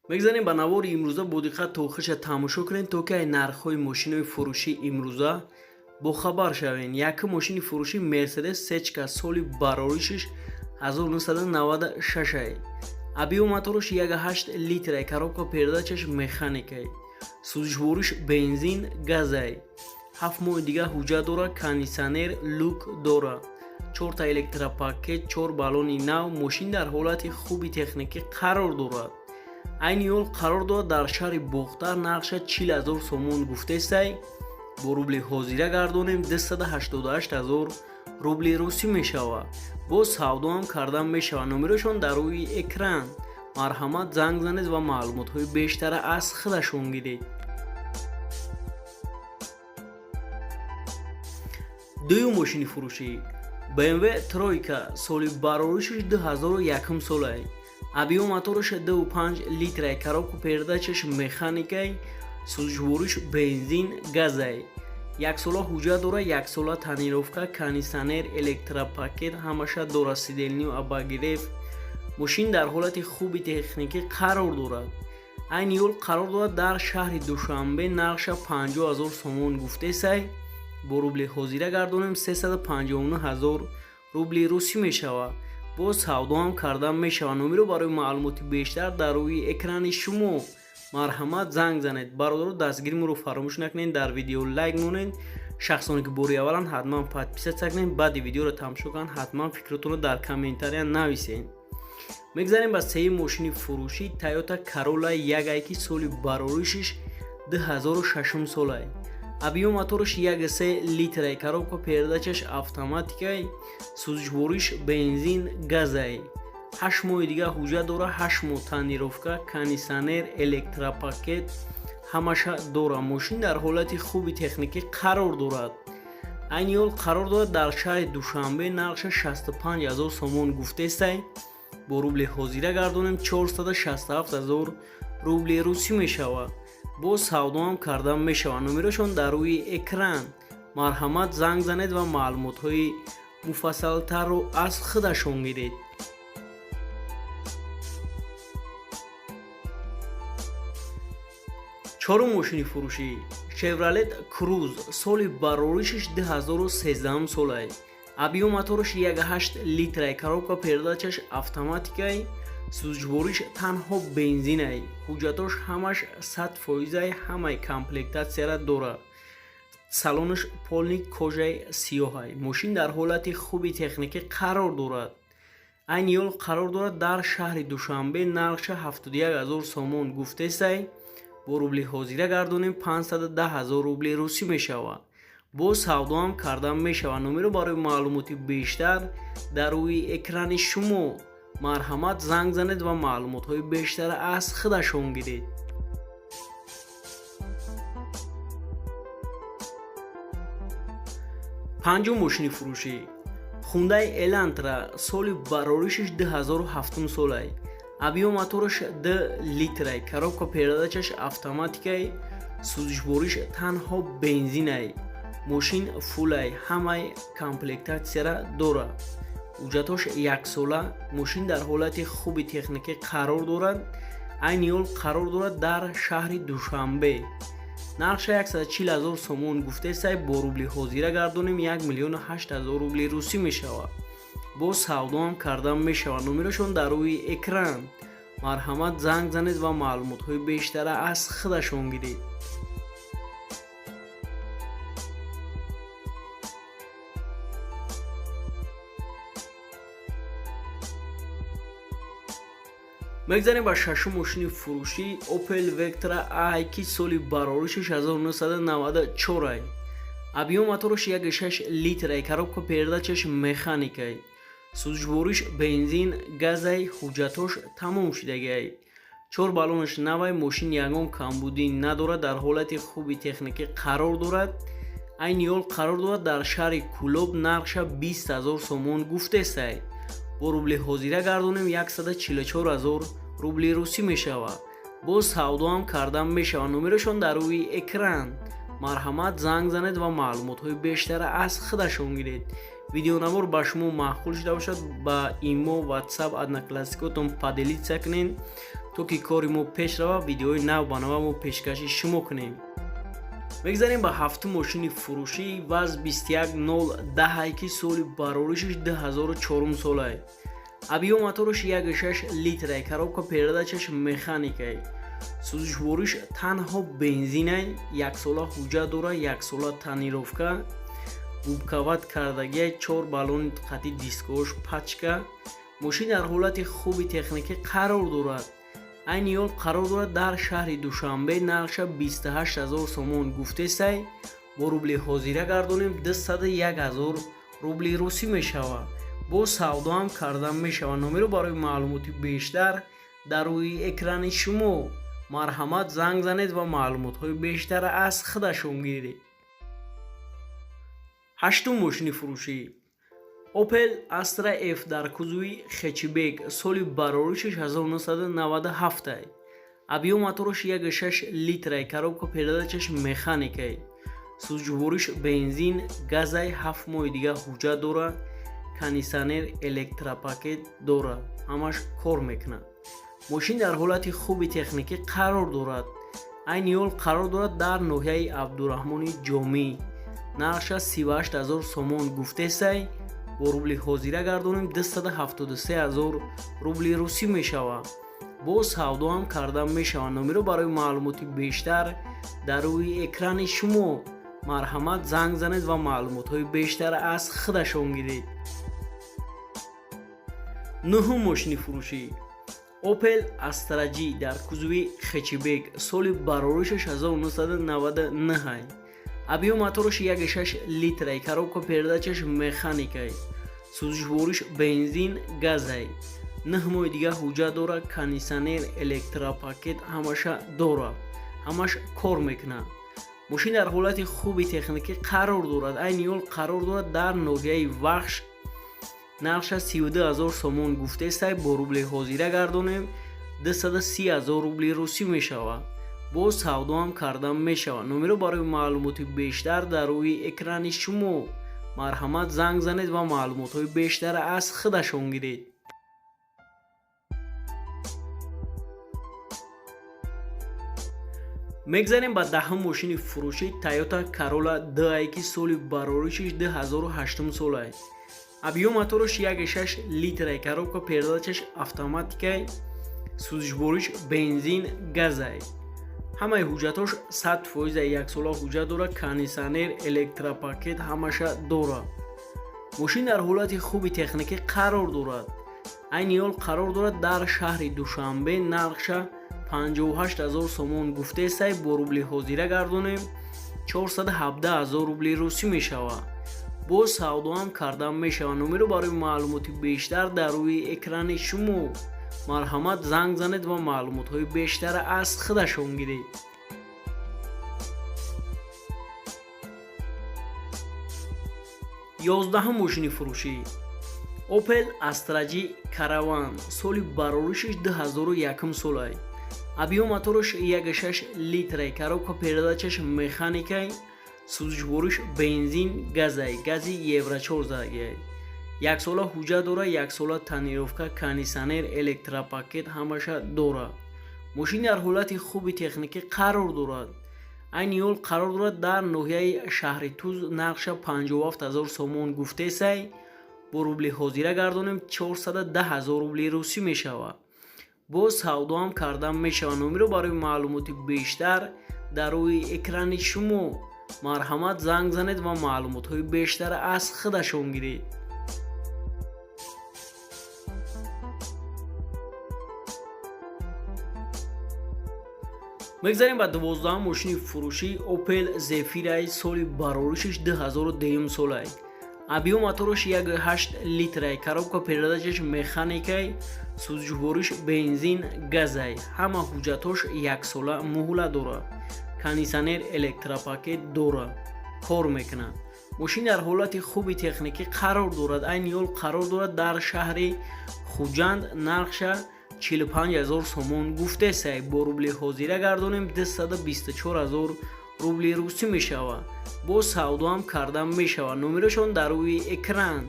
Мегзарем ба навори имрӯза. Бо диққат то охирша тамошо кунед, то ки ай нархҳои мошинои фурӯшӣ имрӯза бохабар шавем. Якум мошини фурӯшӣ Мерседес Сечка, соли бароришиш 1996. Объём мотораш 1,8 литрай, коробка передачаш механикай, сӯзишвориш бензин газай, 7 моҳи дига ҳуҷҷат дорад, кондитсионер, люк дора, чорта электропакет, чор баллони нав. Мошин дар ҳолати хуби техникӣ қарор дорад. Айни ҳол қарор дорад дар шаҳри Бохтар. Нархша 40 000 сомон гуфтесай, бо рубли ҳозира гардонем, 288 ҳазор рубли русӣ мешавад. Боз савдоам кардан мешавад. Номерошон дар рӯи экран, марҳамат, занг занед ва маълумотҳои бештара аз худашон гиред. Дуюм мошини фурӯшӣ BMW Тройка, соли бароришиш 2001 солай. Объём мотораш 2,5 литрай, коробка передачаш механикай, сӯзишвориш бензин газай, яксола ҳуҷҷат дорад, яксола тонировка, кондитсионер, электропакет ҳамаша дорад, сиденью обогрев. Мошин дар ҳолати хуби техникӣ қарор дорад. Айни ҳол қарор дорад дар шаҳри Душанбе. Нархша 50 ҳазор сомон гуфтесай, бо рубли ҳозира гардонем, 359 ҳазор рубли русӣ мешавад. Боз савдоам кардан мешавад. Номеро барои маълумоти бештар дар рӯи экрани шумо, марҳамат, занг занед. Бародаро, дастгири моро фаромӯш накунед, дар видео лайк монед. Шахсоне ки бори авваланд, ҳатман подписаться кунед. Баъди видеоро тамошо кунанд, ҳатман фикротонро дар комментария нависед. Мегзарем ба сеюм мошини фурӯшӣ, Тойота Королла ягай, ки соли бароришиш 2006 солай. Объём мотораш 1,3 литрай, коробка передачаш автоматикай, сӯзишвориш бензин газай, 8 моҳи дига ҳуҷҷат дорад, 8 моҳ тонировка, кондитсионер, электропакет ҳамаша дорад. Мошин дар ҳолати хуби техникӣ қарор дорад. Айни ҳол қарор дорад дар шаҳри Душанбе. Нархша 65 ҳазор сомон гуфтестай, бо рубли ҳозира гардонем, 467 ҳазор рубли русӣ мешавад. Боз савдоам кардан мешавад. Номерошон дар рӯи экран, марҳамат, занг занед ва маълумотҳои муфассалтарро аз худашон гиред. Чорум мошини фурӯшӣ Шевролет Круз, соли бароришиш 2013 солай. Объём мотораш 1,8 литрай, коробка передачаш автоматикай, сӯзишвориш танҳо бензинай, ҳуҷҷатош ҳамаш 100 фоизай, ҳамаи комплектатсияра дорад. Салонаш полный кожаи сиёҳай. Мошин дар ҳолати хуби техникӣ қарор дорад. Айни ҳол қарор дорад дар шаҳри Душанбе. Нархша 71 ҳазор сомон гуфтесай, бо рубли ҳозира гардонем, 510 ҳазор рубли русӣ мешавад. Боз савдоам кардан мешавад. Номеро барои маълумоти бештар дар рӯи экрани шумо, марҳамат, занг занед ва маълумотҳои бештар аз худашон гиред. Панҷум мошини фурӯшӣ Хундай Элантра, соли бароришиш 2007 солай. Объём мотораш 2 литрай, коробка передачаш автоматикай, сӯзишвориш танҳо бензинай. Мошин фулай, ҳамаи комплектатсияра дорад, ҳуҷҷатҳош яксола. Мошин дар ҳолати хуби техникӣ қарор дорад. Айни ҳол қарор дорад дар шаҳри Душанбе. Нархша 140 ҳазор сомон гуфтесай, бо рубли ҳозира гардонем, 1 миллиону 8 ҳазор рубли русӣ мешавад. Боз савдоам кардан мешавад. Номерошон дар рӯи экран, марҳамат, занг занед ва маълумотҳои бештара аз худашон гиред. Мегзарем ба шашум мошини фурӯшӣ, Opel Vectra i, ки соли бароришиш 1994. Объём мотораш 1,6 литрай, коробка передачаш механикай, сӯзишвориш бензин газай, ҳуҷҷатҳош тамом шудагиай, чор баллонаш навай. Мошин ягон камбудӣ надорад, дар ҳолати хуби техникӣ қарор дорад. Айни ҳол қарор дорад дар шаҳри Кӯлоб. Нархша 20 ҳазор сомон гуфтесай, бо рубли ҳозира гардонем, 144 ҳазор рубли русӣ мешавад. Боз савдоам кардан мешавад. Номерошон дар рӯи экран, марҳамат, занг занед ва маълумотҳои бештара аз худашон гиред. Видеонавор ба шумо маъқул шуда бошад, ба имо, Ватсап, Одноклассникотон поделиться кунед, то ки кори мо пеш рава, видеои нав ба нава мо пешкаши шумо кунем. Мегзарем ба ҳафтум мошини фурӯшӣ, ВАЗ 21010, ки соли бароришаш 2004 солае. Объём мотораш 1,6 литрай, коробка передачаш механикай, сӯзишвориш танҳо бензинай, яксола ҳуҷҷат дора, яксола тонировка, губкават кардагиай, чор баллони қати дискош пачка. Мошин дар ҳолати хуби техникӣ қарор дорад. Айни ҳол қарор дорад дар шаҳри Душанбе. Нархша 28 ҳазор сомон гуфтесай, бо рубли ҳозира гардонем, 201 ҳазор рубли русӣ мешавад. Бо савдоам карда мешавад. Номеро барои маълумоти бештар дар рӯи экрани шумо. Марҳамат, занг занед ва маълумотҳои бештар аз худашон гиред. Ҳаштум мошини фурӯшӣ, Opel Astra F дар кузови хэтчбек, соли бароришаш 1997. Объём мотораш 1,6 литрай, коробка передачаш механикай, сӯзишвориш бензин газай, 7 моҳи дига ҳуҷҷат дора, кондитсионер, электропакет дора, ҳамаш кор мекунад. Мошин дар ҳолати хуби техникӣ қарор дорад. Айни ҳол қарор дорад дар ноҳияи Абдураҳмони Ҷомӣ. Нархша 38 ҳазор сомон гуфтесай, бо рубли ҳозира гардонем, 273 ҳазор рубли русӣ мешавад. Боз савдоам карда мешавад. Номеро барои маълумоти бештар дар рӯи экрани шумо. Марҳамат, занг занед ва маълумотҳои бештар аз худашон гиред. Нуҳум мошини фурӯшӣ, Opel Astra G дар кузови хэтчбек, соли бароришаш 1999. Объём мотораш 1,6 литрай, коробка передачаш механикай, сӯзишвориш бензин газай, 9 моҳи дига ҳуҷҷат дора, кондитсионер, электропакет ҳамаша дора, ҳамаш кор мекунад. Мошин дар ҳолати хуби техникӣ қарор дорад. Айни ҳол қарор дорад дар ноҳияи Вахш. Нархша 32 ҳазор сомон гуфтесай, бо рубли ҳозира гардонем, 230 ҳазор рубли русӣ мешавад. Боз савдоам карда мешавад. Номеро барои маълумоти бештар дар рӯи экрани шумо. Марҳамат, занг занед ва маълумотҳои бештар аз худашон гиред. Мегзарем ба даҳум мошини фурӯшӣ, Toyota Corolla 2, ки соли бароришиш 2008 солае. Объём мотораш 1,6 литрай, коробка передачаш автоматикай, сӯзишвориш бензин газай, ҳамаи ҳуҷҷатҳош 100%, яксола ҳуҷҷат дорад, кондитсионер, электропакет ҳамаша дорад. Мошин дар ҳолати хуби техникӣ қарор дорад. Айни ҳол қарор дорад дар шаҳри Душанбе. Нархша 58 ҳазор сомон гуфтесай, бо рубли ҳозира гардонем, 417 ҳазор рубли русӣ мешавад. Боз савдоам карда мешавад. Номеро барои маълумоти бештар дар рӯи экрани шумо. Марҳамат, занг занед ва маълумотҳои бештар аз худашон гиред. 11-ум мошини фурӯшӣ, Opel Astra G Caravan, соли бароришаш 2001 солай. Объём мотораш 1,6 литрай, коробка передачаш механикай, сӯзишвориш бензин газай, гази евро 4 задагиай, яксола ҳуҷҷат дора, яксола тонировка, кондитсионер, электропакет ҳамаша дора. Мошин дар ҳолати хуби техникӣ қарор дорад. Айни ҳол қарор дорад дар ноҳияи шаҳри Туз. Нархша 57 ҳазор сомон гуфтесай, бо рубли ҳозира гардонем, 410 ҳазор рубли русӣ мешавад. Боз савдоам карда мешавад. Номеро барои маълумоти бештар дар рӯи экрани шумо. Марҳамат, занг занед ва маълумотҳои бештар аз худашон гиред. Мегзарем ба 12-ум мошини фурӯшӣ, Opel Zafira, соли бароришаш 2002 солай. Объём мотораш 1,8 литрай, коробка передачаш механикай, сӯзишвориш бензин газай, ҳама ҳуҷҷатҳош яксола муҳлат дорад, кондитсионер, электропакет дорад, кор мекунад. Мошин дар ҳолати хуби техникӣ қарор дорад. Айни ҳол қарор дорад дар шаҳри Хуҷанд. Нархша 45 ҳазор сомон гуфтесай, бо рубли ҳозира гардонем, 224 ҳазор рубли русӣ мешавад. Боз савдоам карда мешавад. Номерашон дар рӯи экран.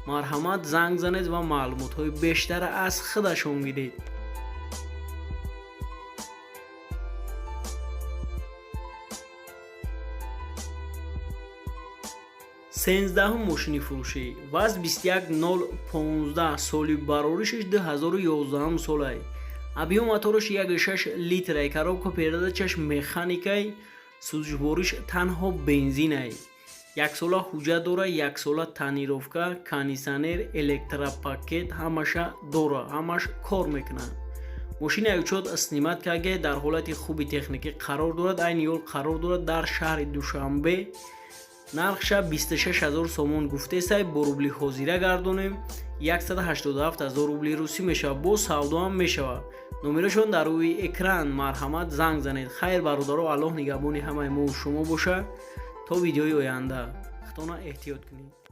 Марҳамат, занг занед ва маълумотҳои бештара аз худашон гиред. 13-ум мошини фурӯшӣ ВАЗ 21015, соли бароришаш 2011 солай, объём мотораш 1,6 литрай, коробка передачаш механикай, сӯзишвориш танҳо бензинай, яксола ҳуҷҷат дора, яксола тонировка, кондитсионер, электропакет ҳамаша дора, ҳамаш кор мекунад. Мошини учёт снимать карда, дар ҳолати хуби техникӣ қарор дорад. Айни ҳол қарор дорад дар шаҳри Душанбе. Нархша 26 000 сомон гуфтесай, бо рубли ҳозира гардонем, 187 000 рубли русӣ мешавад. Боз савдоам мешавад. Номерашон дар рӯи экран, марҳамат, занг занед. Хайр, бародаро, Аллоҳ нигаҳбони ҳамаи мову шумо бошад. То видеои оянда худтона эҳтиёт кунед.